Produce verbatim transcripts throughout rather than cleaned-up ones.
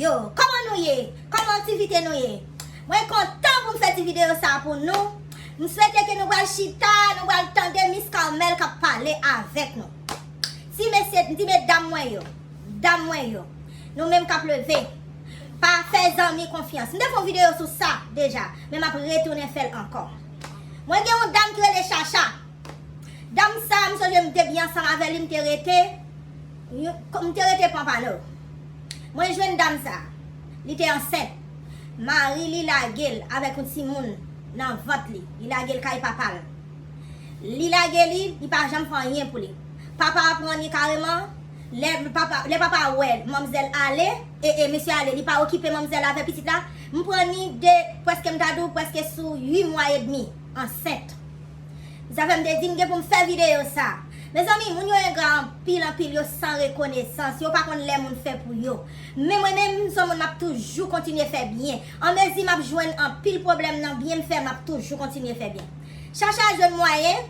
Yo, kòman nou ye? Kòman aktivite nou ye? Mwen kontan pou m fè ti videyo sa pou nou. M swete ke nou pral chita, nou pral tande Miss Carmelle k ap pale avèk nou. Ti mesye, ti medam mwen yo, dam mwen yo, nou menm k ap leve, pa fè zanmi konfyans. M te fè yon videyo sou sa deja, men m ap retounen fè l ankò. Mwen gen yon dam ki rele Chacha. Dam sa, m sonje m te byen ansanm avè li, m te rete, m te rete Pompano. Mwen jwenn dam sa, li te ansent. Mari li lage l avèk yon timoun nan vant li. Li lage l kay papa l. Li lage li, li pa janm fè anyen pou li. Papa a pran li kareman. Lè papa, lè papa wè manmzèl ale, e, e mesye ale, li pa okipe manmzèl avè pitit la. M pran li de, prèske m ta di w, prèske sou uit mwa edmi ansent. Sa fè m te di m gen pou m fè videyo sa. Mezanmi, moun yo engra anpil, anpil, yo san rekonesans, yo pa konn lè moun fè pou yo. Men mwen menm, m se yon moun m ap toujou kontinye fè byen. Anmezi m ap jwenn anpil pwoblèm nan byen m fè, m ap toujou kontinye fè byen. Chacha jwenn mwayen,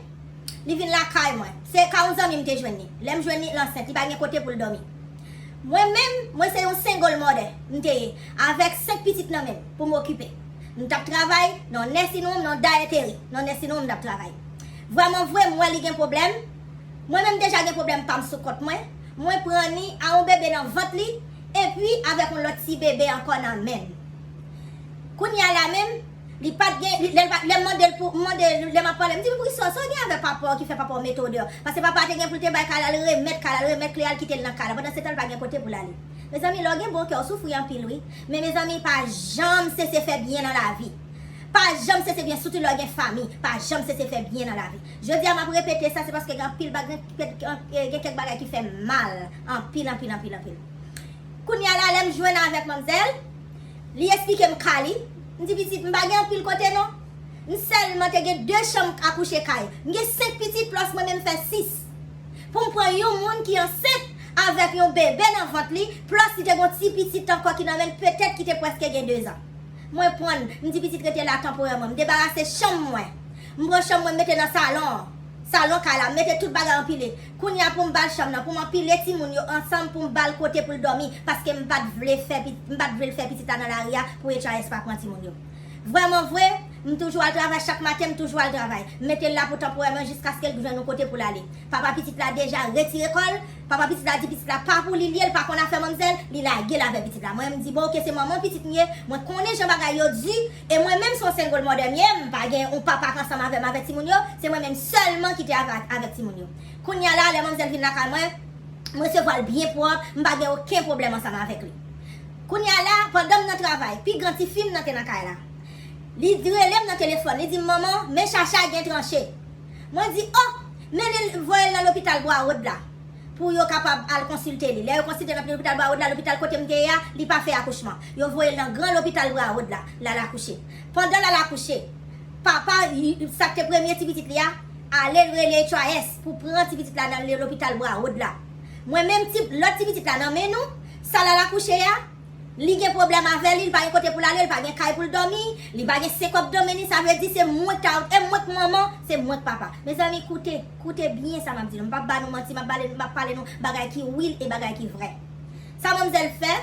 li vin lakay mwen. Se ka yon zanmi m te jwenn li. Lè m jwenn li, l ansent, li pa gen kote pou l dòmi. Mwen menm, mwen se yon single mother, m te ye, avèk senk pitit nan men m pou m okipe. M t ap travay nan nursing home, nan dietary, nan nursing home m t ap travay. Vrèman vre, m wè li gen pwoblèm. Mwen menm deja gen pwoblèm pa m sou kont mwen. Mwen pran li a yon bebe nan vant li, epi avèk yon lòt ti bebe ankò nan men l. Kounye a la menm, li pa t gen, li, lè, lè m mande l pou, m mande l, lè m ap pale, m di l, "Poukisa sa w gen avè papa w ki fè papa w mete w deyò?" Paske papa a te gen pou l te bay kay la, l remèt kay la, l remèt kle a, l kite l nan kay la. Pandan se tan, l pa gen kote pou l ale. Mezanmi, lè w gen bon kè, w soufri anpil, wi. Men mezanmi, pa janm sese fè byen nan lavi. Pa janm sese byen, sitou lè w gen fanmi. Pa janm sese fè byen nan lavi. Jodi a, m ap repete sa, se paske gen anpil bag-, gen, gen, gen kèk bagay ki fè m mal. Anpil, anpil, anpil, anpil. Kounye a la, lè m jwenn avèk manmzèl, li esplike m ka li. M di, "Pitit, m pa gen anpil kote non. M sèlman te gen de chanm akouche kay. M gen senk pitit, plòs mwen menm fè sis. Pou m pran yon moun ki ansent avèk yon bebe nan vant li, plòs li te gen yon ti pitit ankò ki nan men l, petèt ki te prèske gen dezan." Mwen pran, m di pitit rete la tanporèman. M debarase chanm mwen. M pran chanm mwen, m mete nan salon an. Salon kay la, m mete tout bagay anpile. Kounye a pou m ba l chanm nan, pou m anpile timoun yo ansanm, pou m ba l kote pou l dòmi, paske m pa t vle fè pit-, m pa t vle l fè pitit la nan lari a pou H R S pa pran timoun yo. Vrèman vre, m toujou al travay chak maten, m toujou al travay. M mete l la pou tanporèman jiskaske l jwenn yon kote pou l ale. Papa pitit la deja retire kò l, papa pitit la di pitit la pa pou li l ye, l pa konn afè manmzèl, li lage l avè pitit la. Mwen menm m di, "Bon, oke, se manman pitit m ye, mwen konnen jan bagay yo di, e mwen menm se yon single mother m ye, m pa gen yon papa k ansanm avè m avè timoun yo, se mwen menm sèlman ki te avè, avèk timoun yo." Kounye a la, lè manmzèl vin lakay mwen, m resevwa l byen pwòp, m pa gen okenn pwoblèm ansanm avèk li. Kounye a la, pandan m nan travay, pi gran tifi m nan te nan kay la. Li rele m nan telefòn, li di m, "Manman, men Chacha gen tranche." Mwen di, "Oh, men li voye l nan lopital Bwa Wod la pou yo kapab al konsilte li." Lè yo konsilte l nan lopital Bwa Wod la, lopital kote m te ye a, li pa fè akouchman. Yo voye l nan gran lopital Bwa Wod la, l al akouche. Pandan l al akouche, papa, sa k te premye ti pitit li a, ale rele H R S pou pran ti pitit la nan lopital Bwa Wod la. Mwen menm, ti, lòt ti pitit la nan men nou, sa l al akouche a, li gen pwoblèm avè li, li pa gen kote pou l ale, li pa gen kay pou l dòmi, li pa gen senk kòb nan men li, sa vle di se mwen k ta, e mwen k manman, se mwen k papa. Mezanmi, koute, koute byen sa m ap di nou. M p ap ba nou manti, m ap pale, m ap pale nou bagay ki real e bagay ki vrè. Sa manmzèl fè,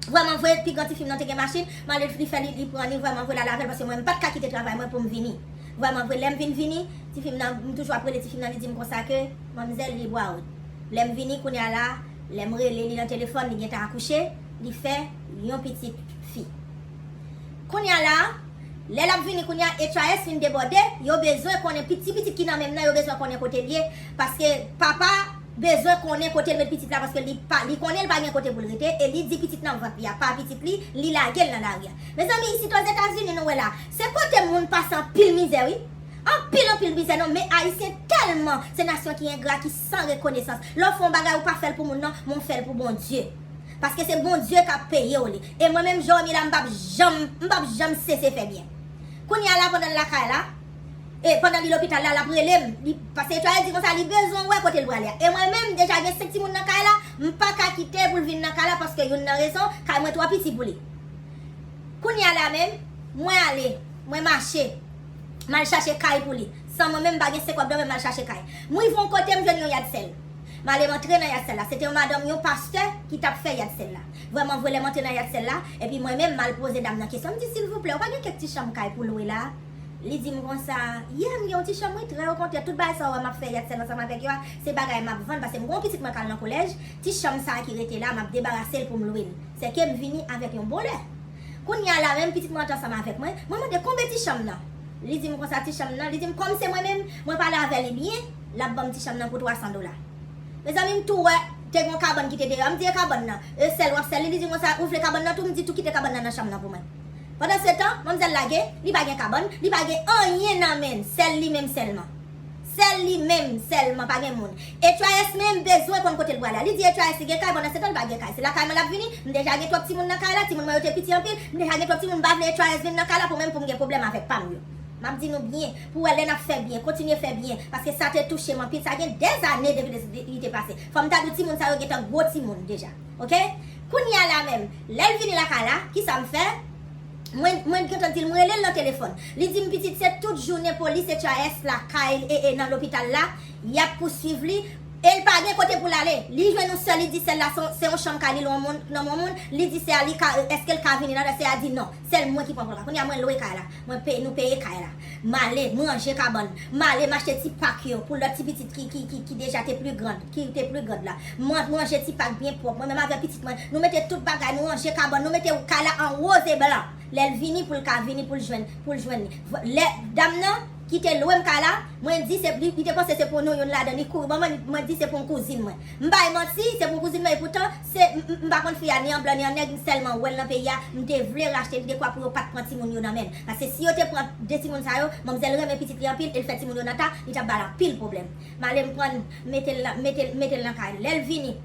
vrèman vre, pi gran tifi m nan te gen machin, m ale li fè li, li pran li, vrèman vre, l al avè l, paske mwen, m pa t ka kite travay mwen pou m vini. Vrèman vre, lè m vin vini, tifi m nan, m toujou ap rele tifi m nan, li di m konsa ke manmzèl li Bwa Wod. Lè m vini, kounye a la, lè m rele li nan telefòn, li gentan akouche, li fè yon pitit fi. Kounye a la, lè l ap vini kounye a, H R S fin debòde, yo bezwen konnen, piti pitit ki nan men m nan, yo bezwen konnen kote l ye, paske papa bezwen konnen kote l met pitit la, paske li pa, li konnen l pa gen kote pou l rete, e li di pitit nan vant li a pa pitit li, li lage l nan lari a. Mezanmi, isit Ozetazini, nou wè la, se kote moun pase anpil mizè, wi. Anpil, anpil mizè, non, men Ayisyen tèlman se nasyon ki engra, ki san rekonesans. Lè w fè yon bagay, ou pa fè l pou moun, non, men w fè l pou Bondye. Paske se Bondye k ap peye w li. E mwen menm, jan m ye la, m p ap janm, m p ap janm sese fè byen. Kounye a la, pandan l lakay la, e pandan li lopital la, l ap rele m. Li, paske Etwayèl di konsa, li bezwen wè kote l prale a. E mwen menm, deja gen senk timoun nan kay la, m pa ka kite pou l vin nan kay la, paske youn nan rezon, kay mwen twò piti pou li. Kounye a la menm, mwen ale, mwen mache. M al chache kay pou li. San mwen menm, m pa gen senk kòb nan men m, m al chache kay. M rive yon kote, m jwenn yon yad sèl. M ale m antre nan yad sèl la. Se te yon madanm, yon pastè ki t ap fè yad sèl la. Vrèman vre, lè m antre nan yad sèl la, epi mwen menm, m al poze dam nan kesyon. M di, silvouplè, ou pa gen kèk ti chanm kay pou lwe la? Li di m konsa, yeah, m gen yon ti chanm, wi, trè okontrè, tout bagay sa w wè m ap fè yad sèl ansanm avèk yo a, se bagay m ap vann, paske m gen yon pitit mwen k al nan kolèj, ti chanm sa a ki rete la, m ap debarase l pou m lwe l. Sèke m vini avèk yon bon lè. Kounye a la menm, pitit mwen antre ansanm avèk mwen, mwen mande konbyen ti chanm nan. Li di m konsa, ti chanm nan, li di m kòm se mwen menm, mwen pale avè li byen, l ap ban m ti chanm nan pou twa san dola. Mezanmi, m tou wè, te gen yon kabann ki te deyò. M di, e kabann nan? E sèl w ap sèl li? Li di konsa, ou vle kabann nan tou? M di, tou kite kabann nan nan chanm nan pou mwen. Pandansetan, manmzèl lage, li pa gen kabann, li pa gen anyen nan men l, sèl li menm sèlman. Sèl li menm sèlman, pa gen moun. H R S menm bezwen konn kote l prale a. Li di H R S li gen kay, pandansetan li pa gen kay. Se lakay mwen l ap vini, m deja gen twòp timoun nan kay la, timoun mwen yo te piti anpil, m deja gen twòp timoun, m pa vle H R S vin nan kay la pou menm pou m gen pwoblèm avèk pa m yo. M ap di nou byen, pou wè lè n ap fè byen, kontinye fè byen, paske sa te touche m anpil, sa gen dèzane depi li te pase. Fò m ta di w timoun sa yo gentan gwo timoun deja, oke? Kounye a la menm, lè l vini lakay la, kisa m fè? Mwen, mwen gentan di l, m rele l nan telefòn. Li di m, pitit, se tout jounen polis H R S lakay, e, e, nan lopital la, y ap pouswiv li, e l pa gen kote pou l ale. Li jwenn yon sè, li di sè l la, se, se yon chanm kay li, l yon moun, nan yon moun, li di sè a, li ka, èske l ka vini la, sè a di non, sèl mwen ki pran pou l ka. Kounye a, mwen lwe kay la, mwen peye, nou peye kay la. M ale, m ranje kabann, m ale, m achte ti pak yo pou lòt ti pitit ki, ki, ki, ki deja te pli grand, ki te pli grand la. Mwen, m ranje ti pak byen pwòp, mwen menm avèk pitit mwen, nou mete tout bagay, nou ranje kabann, nou mete kay la an woz e blan. Lè l vini, pou l ka vini, pou l jwenn, pou l jwenn li. Lè dam nan ki te lwe m kay la, mwen di se, li, li te panse se pou nou youn ladan, li kouri ban mwen, mwen di se pou yon kouzin mwen. M bay manti, se pou kouzin mwen, epoutan, se, m, m, m pa konn fi a ni an blan ni an nèg, m sèlman wè l nan peyi a, m te vle rachte li dekwa pou yo pa t pran timoun yo nan men l. Paske si yo te pran de timoun sa yo, manmzèl renmen pitit li anpil, e l fè timoun yo nan ta, li t ap ba l anpil pwoblèm. M ale m pran l, mete l nan, mete l, mete l nan kay li. Lè l vini,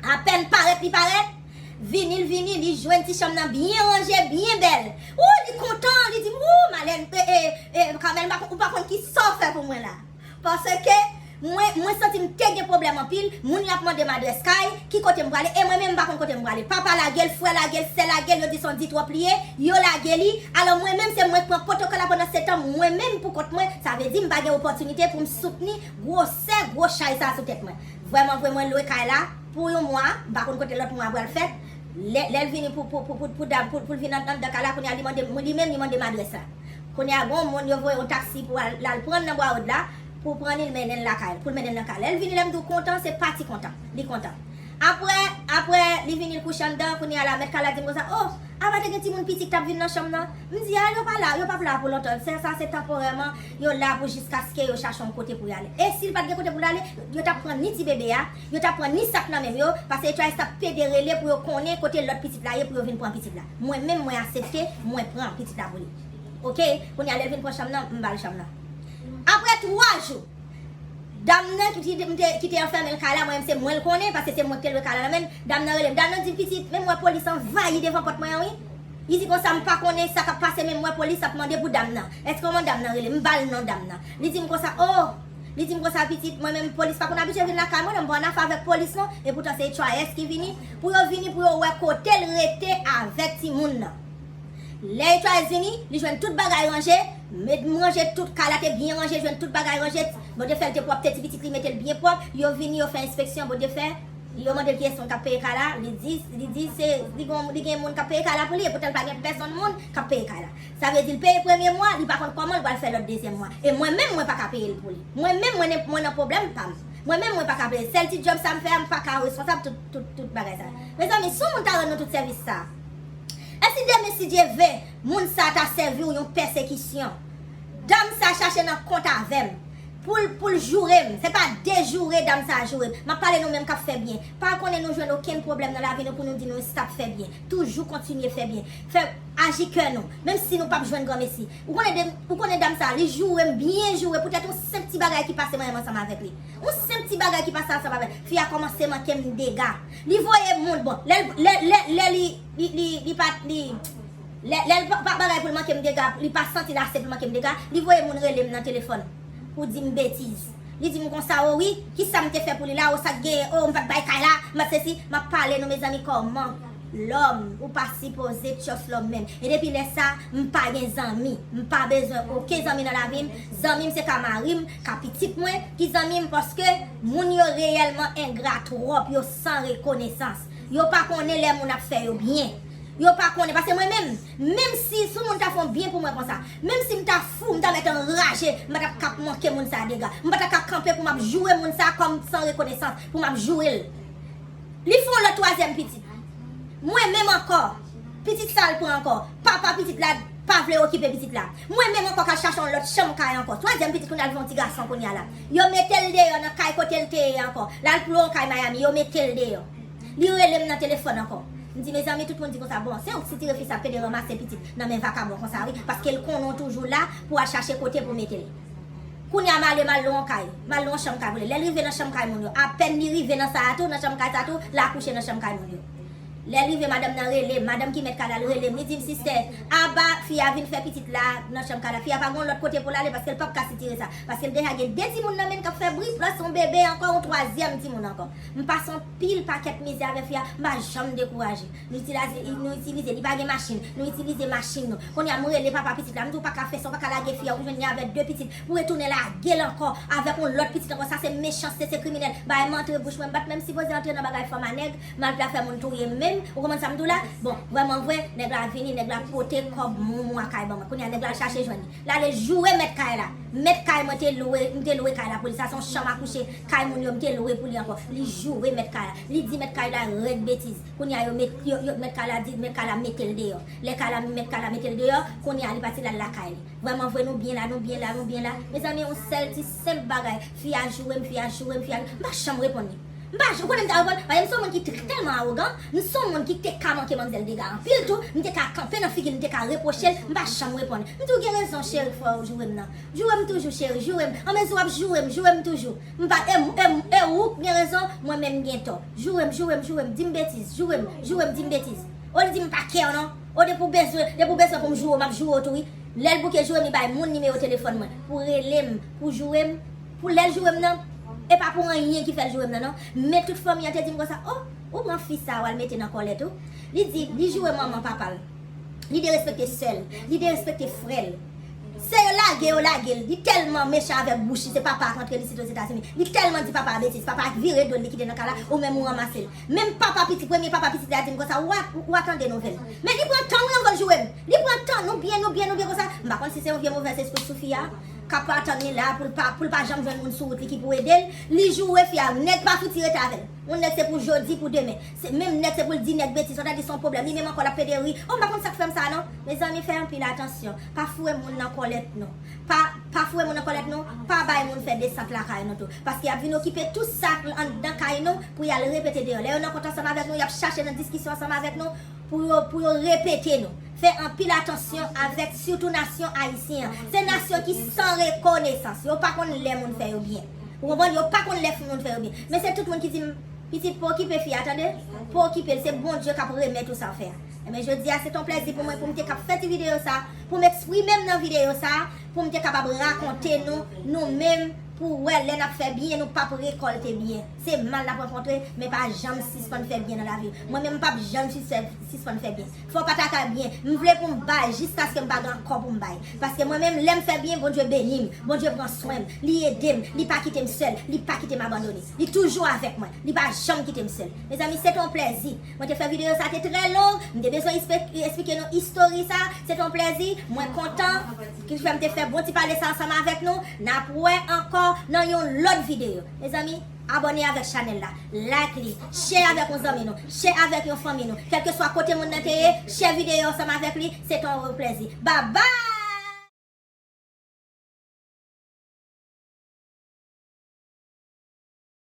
apèn parèt li parèt, vini l vini, li jwenn ti chanm nan byen ranje, byen bèl. Ou, li kontan, li di m, ou, Malèn, e, e, e, Kamèl, ou pa konn, ou pa konn ki sa w fè pou mwen la. Paske mwen, mwen santi m te gen pwoblèm anpil, moun yo ap mande m adrès kay, ki kote m prale, e mwen menm m pa konn kote m prale. Papa lage l, frè lage l, sè lage l, yo di se yon di twòp li ye, yo lage li. Alò mwen menm se mwen k pran pwotokòl la pandan se tan, mwen menm pou kont mwen, sa vle di m pa gen opòtinite pou m soutni gwosè gwo chay sa sou tèt mwen. Vrèman vre mwen lwe kay la pou yon mwa, m pa konn kote lòt mwa a pral fèt. Lè, lè l vini pou, pou, pou, pou, pou dam, pou, pou l vin an, anndan kay la, kounye a li mande m, li menm li mande m adrès la. Kounye a, gon moun yo voye yon taksi pou al, l al pran l nan Bwa Wòd la, pou pran li, l mennen l lakay, pou l mennen l nan kay. Lè l vini, lè m di w kontan, se pati kontan. Li kontan. Apre, apre, li vini, l kouche anndan, kounye a la, mèt kay la di m konsa, o, apa te gen timoun piti k t ap vin nan chanm nan? M di, a, yo pa la, yo p ap la pou lontan. Se, sa se tanporèman, yo la pou jiskaske yo chache yon kote pou y ale. E si l pa t gen kote pou l ale, yo t ap pran ni ti bebe a, yo t ap pran ni sak nan men yo, paske H R S t ap pede rele pou yo konnen kote lòt pitit la ye, pou yo vin pran pitit la. Mwen menm, mwen aksepte, mwen pran pitit la pou li. Oke, kounye a lè l vin pran chanm nan, m ba l chanm nan. Apre twa jou, dam nan ki, ki, ki te, ki te anfèmen l kay la, mwen menm se mwen l konnen, paske se mwen ki te lwe kay la nan men l. Dam nan rele m. Dam nan di m, pitit, men m wè polis anvayi devan pòt mwen an, wi. Li di konsa, m pa konnen sa k ap pase, men m wè polis ap mande pou dam nan. Èske w konprann? Dam nan rele m, m ba l non dam nan. Li di m konsa, o, li di m konsa, pitit, mwen menm polis pa konn abitye vin lakay mwen non, m pa nan afè avèk polis non, epoutan se H R S ki vini, pou yo vini, pou yo wè kote l rete avèk timoun nan. Lè H R S vini, li jwenn tout bagay ranje, met m ranje tout, kay la te byen ranje, jwenn tout bagay ranje, Bondye fè l te pwòpte, ti pitit li mete l byen pwòp, yo vini, yo fè enspeksyon, Bondye fè, yo mande l kiyès moun k ap peye kay la, li di, li di se, li gon, li gen moun k ap peye kay la pou li, epoutan l pa gen pèsonn moun k ap peye kay la. Sa vle di l peye premye mwa, li pa konn kòman l pral fè lòt dezyèm mwa. E mwen menm, mwen pa ka peye l pou li. Mwen menm, mwen, mwen nan pwoblèm pa m. Mwen menm, mwen pa ka peye l. Sèl ti djòb sa m fè a, m pa ka responsab tout, tout, tout bagay sa. Mezanmi, si yon moun ta rann nou tout sèvis sa, e si demen, si Dye ve, moun sa ta sèvi w yon pèsekisyon? Dam sa chache nan kont avè m pou l, pou l joure m. Se pa dejoure dam sa joure m. M ap pale nou menm k ap fè byen. Pa konnen nou jwenn okenn pwoblèm nan lavi nou pou nou di nou stop fè byen. Toujou kontinye fè byen. Fè aji kè nou. Menm si nou p ap jwenn granmesi. Ou konnen de, ou konnen dam sa, li joure m byen joure poutèt yon senp ti bagay ki pase mwen menm ansanm avèk li. Yon senp ti bagay ki pase ansanm avè l. Fi a kòmanse manke m dega. Li voye moun, bon, lè, lè, lè, lè li, li, li, li pa, li, lè, lè l pa, pa bagay pou l manke m dega, li pa santi l ase pou l manke m dega, li voye moun rele m nan telefòn pou di m betiz. Li di m konsa, o wi, kisa m te fè pou li la, o sa k genyen, o m pa t bay kay la, m pa t sesi, m ap pale nou mezanmi kòman. Lòm, ou pa sipoze trust lòm menm. E depi lè sa, m pa gen zanmi. M pa bezwen okenn zanmi nan lavi m. Zanmi m se ka mari m, ka pitit mwen ki zanmi m, paske moun yo reyèlman engra twòp, yo san rekonesans. Yo pa konnen lè moun ap fè yo byen. Yo pa konnen, paske mwen menm, menm si sou moun ta fè yon byen pou mwen konsa, menm si m ta fou, m ta mèt anraje, m pa t ap ka manke moun sa dega. M pa t ap ka kanpe pou m ap joure moun sa kòm san rekonesans, pou m ap joure l. Li fè yon lòt twazyèm pitit. Mwen menm ankò, pitit sa l pran ankò. Papa pitit la pa vle okipe pitit la. Mwen menm ankò k al chache yon lòt chanm kay ankò. Twazyèm pitit kounye a l vin yon ti gason kounye a la. Yo mete l deyò nan kay kote l te ye ankò. L al pran yon kay Miami, yo mete l deyò. Li rele m nan telefòn ankò. M di, mezanmi, tout moun di konsa, bon, se ou k sitire fi sa pede ranmase pitit nan men vakabon konsa, wi, paske l konnen w toujou la pou al chache kote pou mete l. Kounye a, m ale, m al lwe yon kay, m al lwe yon chanm kay pou li. Lè l rive nan chanm kay moun yo, apèn li rive nan sa a tou, nan chanm kay sa tou, l akouche nan chanm kay moun yo. Lè l rive, madanm nan rele m, madanm ki mèt kay la, l rele m, li di m, sistè, aba fi a vin fè pitit la nan chanm kay la. Fi a pa gen yon lòt kote pou l ale, paske l p ap ka sitire sa. Paske l deja gen de timoun nan men l k ap fè bri, plis yon bebe ankò, yon twazyèm timoun ankò. M pase anpil pakèt mizè avèk fi a, m pa janm dekouraje. Nou itilize, nou itilize, li pa gen machin, nou itilize machin nou. Kounye a, m rele papa pitit la, m di, ou pa ka fè sa, ou pa ka lage fi a, ou jwenn li avèk de pitit, pou retounen lage l ankò avèk yon lòt pitit ankò. Sa se mechanste, se kriminèl. Bagay m antre bouch mwen, m pa t menm sipoze antre nan bagay fanm a nèg, m al pral fè moun touye m menm. Ou konprann sa m di w la? Bon, vrèman vre, nèg la vini, nèg la pote kòb moumou a kay ban mwen. Kounye a, nèg la al chache jwenn li. L ale joure mèt kay la. Mèt kay mwen te lwe, m te lwe kay la pou li. Sa se yon chanm akouche kay moun yo, m te lwe pou li ankò. Li joure mèt kay la. Li di mèt kay la rèd betiz. Kounye a yo met, yo, yo, mèt kay la di, mèt kay la mete l deyò. Lè kay la, mèt kay la mete l deyò, kounye a li pati l al lakay li. Vrèman vre, nou byen la, nou byen la, nou byen la. Mezanmi, yon sèl ti senp bagay. Fi a joure m, fi a joure m, fi a, m pa janm reponn li. M pa, ou konnen m ta reponn, paske m se yon moun ki t-, tèlman awogan, m se yon moun ki te ka manke manmzèl dega anpil tou, m te ka kanpe nan figi l, m te ka repwoche l, m pa janm reponn. M di w gen rezon, cheri, fò w joure m nan. Joure m toujou, cheri, joure m. Anmezi w ap joure m, joure m toujou. M pa, e, e, e ou k gen rezon, mwen menm m gen tò. Joure m, joure m, joure m, di m betiz, joure m, joure m, di m betiz. O li di m pa kè w non. O depi w bezwen, depi w bezwen pou m joure w, m ap joure w tou wi. Lè l bouke joure m, li bay moun nimewo telefòn mwen. Pou rele m, pou joure m, pou lè l joure m nan, e pa pou anyen ki fè l joure m nan non. Men tout fanmi an te di m konsa, o, ou pran fi sa a w al mete nan kòlèt ou. Li di, li joure manman papa l. Li derespekte sè l. Li derespekte frè l. Se yo lage, yo lage l. Li tèlman mechan avèk bouch li, se papa a k antre l isit Ozetazini. Li tèlman di papa a betiz. Papa a vire do l, li kite nan kay la, ou menm ou ranmase l. Menm papa pitit, premye papa pitit la di m konsa, w a, w a tande nouvèl. Men li pran tan wi anvan l joure m. Li pran tan, nou byen, nou byen, nou byen konsa. M pa konn si se yon vye movèz espri sou fi a, k ap atann li la pou l pa, pou l pa janm jwenn moun sou wout li ki pou ede l. Li joure fi a, nèg pa fouti rete avè l. Yon nèg se pou jodi, pou demen. Se, menm nèg se pou l di nèg betiz, ou ta di se yon pwoblèm. Li menm ankò l ap pede ri. O, m pa konn sa k fè m sa non. Mezanmi, fè anpil atansyon. Pa foure moun nan kòlèt non. Pa, pa foure moun nan kòlèt non. Pa bay moun fè desant lakay nou tou. Paske y ap vin okipe tout sa k anndan kay nou pou y al repete deyò. Lè yo nan kont ansanm avèk nou, y ap chache nan diskisyon ansanm avèk nou pou yo, pou yo repete nou. Fè anpil atansyon avèk, sitou nasyon ayisyen an. Se nasyon ki san rekonesans. Yo pa konn lè moun fè yo byen. Ou konprann? Yo pa konn lè moun fè yo byen. Men se tout moun ki di m, pitit, pa okipe fi a, tande? Pa okipe l, se Bondye k ap remèt ou sa w fè a. Enben, jodi a, se t on plèzi pou mwen, pou m te kab fè ti videyo sa, pou m eksprime m nan videyo sa, pou m te kapab rakonte nou, nou menm, pou wè lè n ap fè byen, nou p ap rekòlte byen. Se mal n ap rankontre, men pa janm sispann fè byen nan lavi. Mwen menm, m p ap janm sis-, sispann fè byen. Fò w pa ta ka byen. M vle pou m bay jiskaske m pa gen ankò pou m bay. Paske mwen menm, lè m fè byen, Bondye beni m. Bondye pran swen m. Li ede m. Li pa kite m sèl. Li pa kite m abandone. Li toujou avèk mwen. Li pa janm kite m sèl. Mezanmi, se t on plèzi. Mwen te fè videyo sa, te trè long. M te bezwen espe-, esplike nou istori sa. Se t on plèzi. Mwen kontan ki fè m te fè bon ti pale sa ansanm avèk nou. N ap wè ankò nan yon lòt videyo. Mezanmi, abòne avèk chanèl la. Like li. Share avèk yon zanmi nou. Share avèk yon fanmi nou. Kèlkeswa kote moun nan te ye, share videyo ansanm avèk li. Se t on plèzi. Babay!